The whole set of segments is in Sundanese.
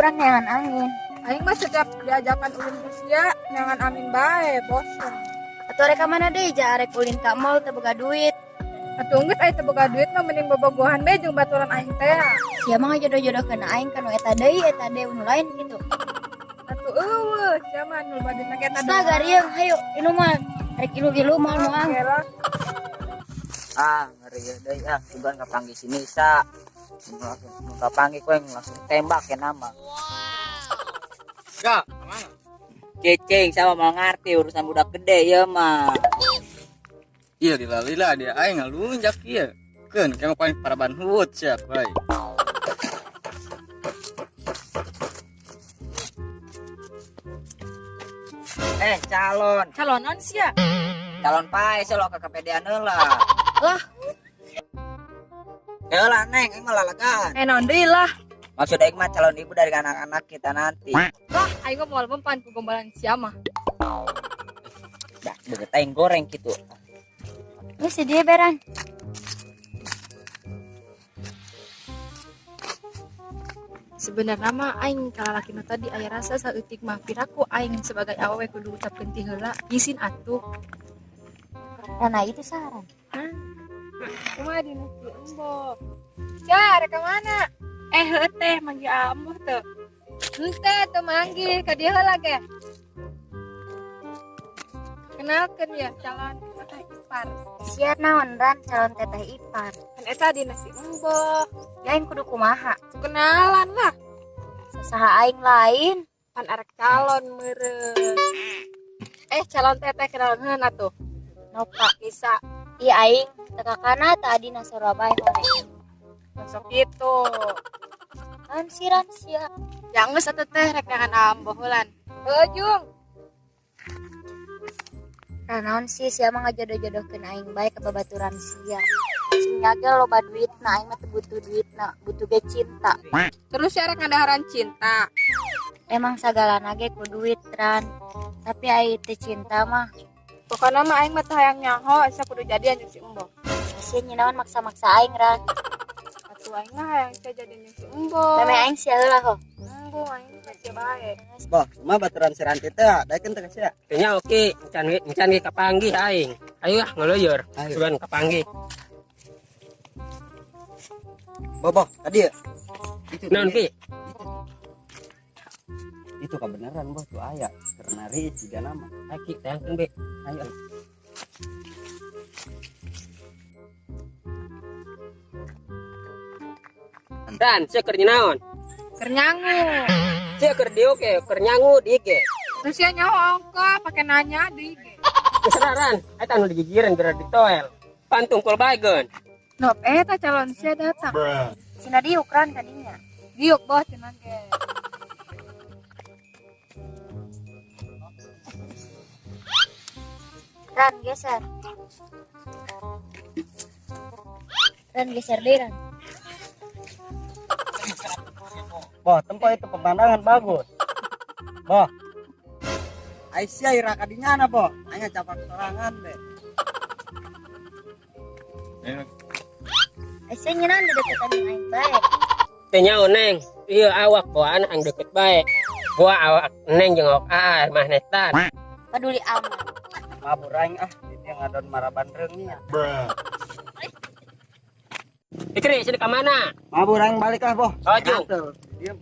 urang neangan angin. Aing mah setiap diajakan ulin ku sia neangan angin bae, bosen. Atuh rek ka mana deui ja arek ulin ka mall teu boga duit. Atuh geus aya teu boga duit mah mending bobogohan bae jeung baturan aing teh. Sia mah ngajodoh-jodohkeun aing ka nu eta deui nu lain kitu. Atuh eueuh, sia mah nu loba duit mah eta doang. Garieng, hayu inuman. Arek ilu-ilu moal moal. Ah, ngeri deui ah, sugan kapanggih si Nisa. Langsung kapanggih kowe langsung tembak ya nama. Ya, kemana? Ceceng sama mau ngerti urusan budak gede ya mah. Iya lila-lila dia aing ngalunjak ieu. Keun kamu paling paraban hut sia bae. Calon. Calonan sia. Calon pae sia lo kekepedean heula. Lah. Heula neng, aing mah lalagaan. Naon deui lah. Maksud aing mah calon ibu dari anak-anak kita nanti. Lah, aing mah moal mempan ku gombalan sia mah. Dah, beget aing goreng kitu. Geus si dia beran. Sebenarnya mah aing kalalaki nu tadi aya rasa saeutik mah piraku aing sebagai awewe kudu ucapkeun ti heula izin atuh. Rana itu saran. Hah? Kumaha dina si Embo? Ya, rek ka mana? Heueuh teh manggih ambuh teu. Henteu teu manggih ka dieu heula ge. Kenalkeun ya calon teteh ipar. Sia naon ran calon teteh ipar? Kan eta dina si Embo. Ya aing kudu kumaha? Kenalan lah. Sasaha aing lain. Pan arek calon meureun. Calon teteh kenalan heuna atuh. Nopa Nisa. Iya aing teka kana tadi nasora bae hore. Masuk gitu. Kan siran sia. Ya geus atuh teh rek neangan amboh heulan. Heuh jung. Naon sih sia mah ngajodoh-jodohkeun aing bae ka babaturan sia. Sing nyage loba duitna aing mah teu butuh duitna, butuh ge cinta. Terus sia rek ngadaharan cinta. Emang sagalana ge ku duit ran. Tapi ai teu cinta mah. Pokona mah aing mah teu hayang nyaho sia kudu jadian jeung si Embo. Sia nyinaon maksa-maksa aing ran. Atuh aing mah hayang sia jadian jeung si Embo. Meme aing sia heula ho. Embo aing mah sia bae. Boh, kumaha baturan si Ranti teh daekeun teh ka sia? Teh nya oke, encan ge kapanggih aing. Ayo ah ngeuleueur. Sugan kapanggih. Boboh, tadi ya? Itu Naon ki? Itu. Itu kebenaran boh tuh aya keur nari jiga nama. Ayo ki, tayangkeun be. Ayo. Dan sia keur naon? Keur nyangu. Sia keur dieu ge, keur nyangu di ge. Terus sia nyaho ongko pake nanya di ge. Geus ran, eta nu digigireun geura ditoel. Pantungkul bae geun. Nop eta calon sia datang. Cina diuk ran tadinya. Diuk boh cenah ge. Ran geser. Ran geser deui ran. Boh, tempo itu pemandangan bagus. Boh. Aisyah ira kadinya na, boh. Hanya capak sorangan be. Aisyah nyenan deketan jeung aing bae. Teh nyaho neng, ieu awak bawaan aing deket bae. Gua awak neng jeung awak aar mah netan. Peduli amat. Mabur aing ah, itu yang ngadon maraban reungnya. Bruh. Ikri, sini ke mana? Mabur aing balik ah, boh. Oh, jung. Diam.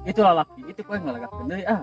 Itu lalaki, itu kowe ngalagak deui ah.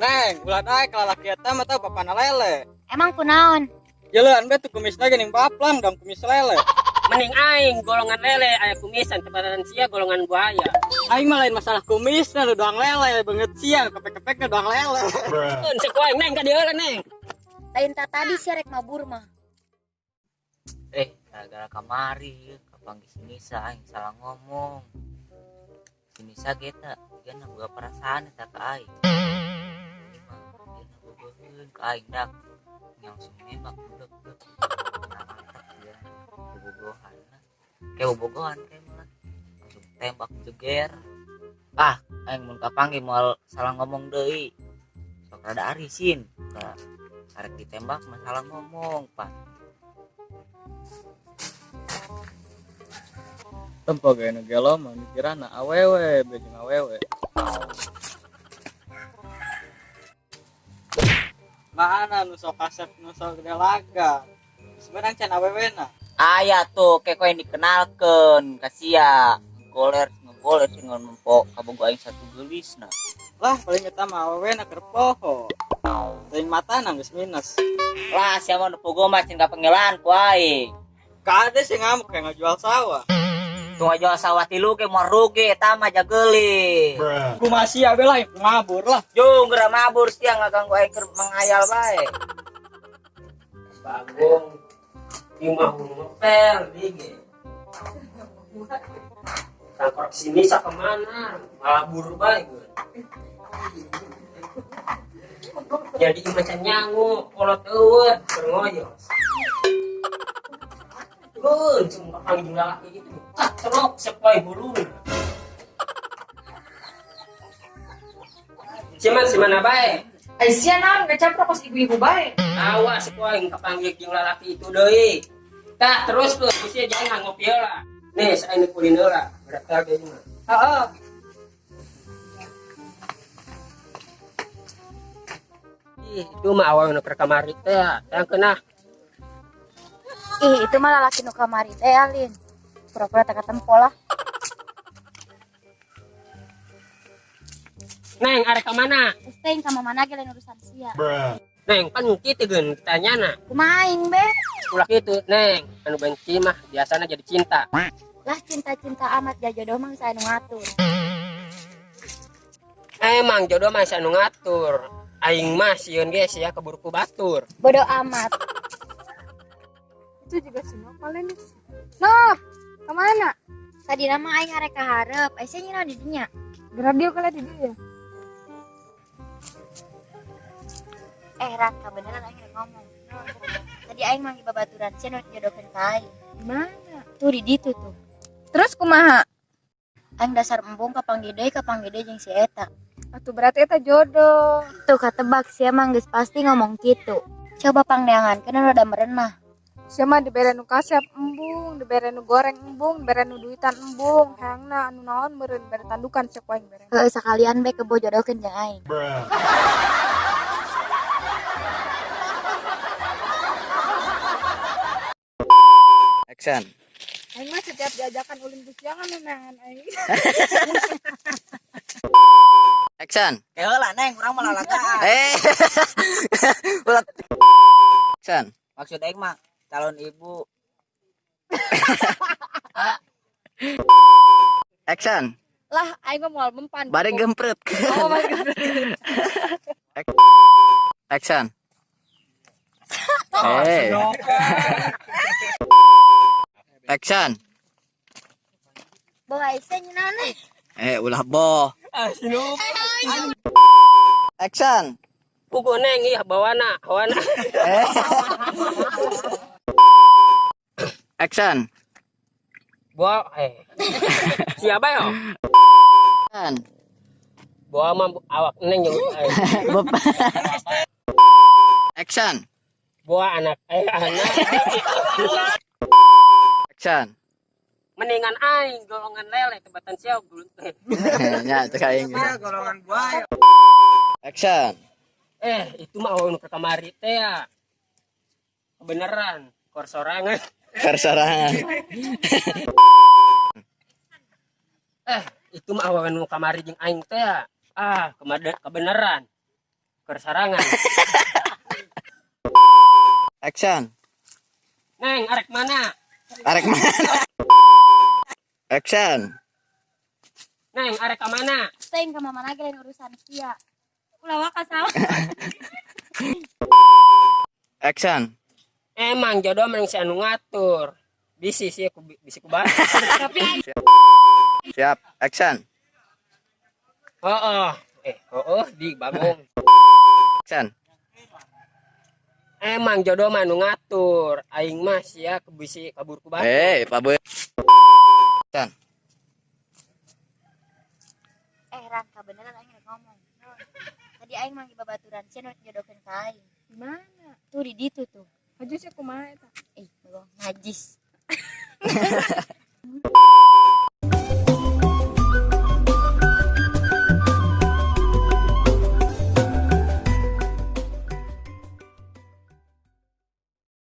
Neng, ulah daek lalaki eta mah teh bapana lele. Emang kunaon? Jeuleun be tuh kumisna geuning baplang dong kumis lele. Mending aing golongan lele aya kumisan tebaran sia golongan buaya. Aing mah lain masalah kumisna lu doang lele beungeut sia kepek-kepekna doang lele. Keun sek aing neng ka dieu heula neng. Lain ta tadi sia rek mabur mah. Gara-gara kamari kapanggih si Nisa aing salah ngomong. Si Nisa ge teh dia na boga perasaan eta ka aing. Ini mah dia na bogoheun ka aing dak. Langsung nembak budak-budak. Nah, mantap dia. Bobogohan lah. Kayak bobogohan kayak malah. Langsung tembak jeger. Ah, aing mun kapanggih moal salah ngomong deui. Sok rada arisin. Ka arek ditembak mah salah ngomong, Pak. Tempo ge nu gelo mah mikirana awewe be jeung awewe. Mana nu sok kasep nu sok gede laga. Sebenarnya can awewena. Aya tuh keko yang dikenalkeun ka sia. Goler ngegoler sih nempo kabogo aing satu geulisna. Lah paling eta mah awewena keur poho. Teuing matana geus minus. Lah sia mah nu pogo mah cing kapengelan ku aing. Kade sih ngamuk kayak ngajual sawah. Tuh ngajual sawah tilu ge moal rugi eta mah jageuli. Kumaha sia be lah mabur lah. Jung geura mabur sia ngaganggu aing keur menghayal bae. Bagong ieu mah ngepel di ge. Tangkrok sini sa kemana? Malah buru bae gue. Jadi macan nyangu, kolot eueuh, keur ngoyos. Gun, semua panggil lalaki gitu. Tak cerok sepoi huluna. Siman simana bae? Ai sia naon ngacaprok kos ibu-ibu bae. Awas sepoi kapanggil jeung lalaki itu deui. Tak terus tuh, bisa jangan ngopi heula. Nih, saya ini kulin heula, berat ge mah. Heeh. Ih, itu mah awal nu keur kamari teh, yang kena. Ih, itu mah lalaki nu kamari teh Alin. Pura-pura tak ketempo lah. Neng, arek ka mana? Geus teh ka mana ge lain urusan sia. Neng, pan kitu geun tanyana. Kumaha aing be? Ulah kitu, Neng. Anu benci mah biasana jadi cinta. Lah cinta-cinta amat ja jodoh mah geus aya nu ngatur. Emang jodoh mah aya nu ngatur. Aing mah sieun ge sia keburu ku batur. Bodoh amat. Itu juga si Nopal ini. Nop, kemana? Tadi nama aing arek ka hareup, ai sia nyina di dinya. Di radio kali di dia. Ran, kabeneran aing rek ngomong. Tadi aing manggil babaturan sia nu jodohkeun ka aing. Di mana? Tuh di ditu tuh. Terus kumaha? Aing dasar embung kapanggih deui jeung si eta. Atuh berarti eta jodoh. Tuh katebak sia mah geus pasti ngomong kitu. Coba pangneangankeun rada merenah. Sia mah dibere nu kasep embung, dibere nu goreng embung, dibere nu duitan embung, hayangna anu naon meureun bere tandukan cek aing bere. Heuh sakalian be kebo jodohkeun jeung aing. Action. Aing mah setiap diajakan ulin ku siangan neunangan aing. Action. Keheula Neng, urang mah lalagaan. Eh. Ulah. Action. Maksud aing mah calon ibu. Action. Lah aing mah moal mempan. Bari gempret. Oh, bari gempret. Action. Eh. Action. Bawa sia nyina nih. Eh, ulah boh. Action. Pugu Neng ih bawana, bawana. Eh. Action. Bawa Siapa yo? Action. Bawa mah awak Neng jeung aing. Action. Bawa anak anak. Action. Mendingan aing golongan lele tebatan sia gulun teh. Nya cek aing. Golongan buaya. Action. Itu mah awak nu kamari teh ya. Kebenaran, kor sorangan. Kor sorangan. Itu mah awak nu kamari jeung aing teh ya. Ah, kebenaran. Kor sorangan. Action. Neng, arek mana? Arek mana? Action. Neng, arek ka mana? Teuing ka mana ge lain urusan sia. Ulah waka salah. Action. Emang jodoh mah si anu ngatur. Bisi sih aku bisi ku bae. Tapi siap. Action. Heeh. Heeh di bagong. Action. Emang jodoh mah anu ngatur. Aing mah sia kebisi kabur ku bae. Eh, Pak Boy. Action. Ran, kabeneran aing rek ngomong. Tadi aing manggil babaturan sia nu jodohkeun ka aing. Di mana? Tuh di ditu tuh. Haju sia kumaha eta? Ih, bagong najis.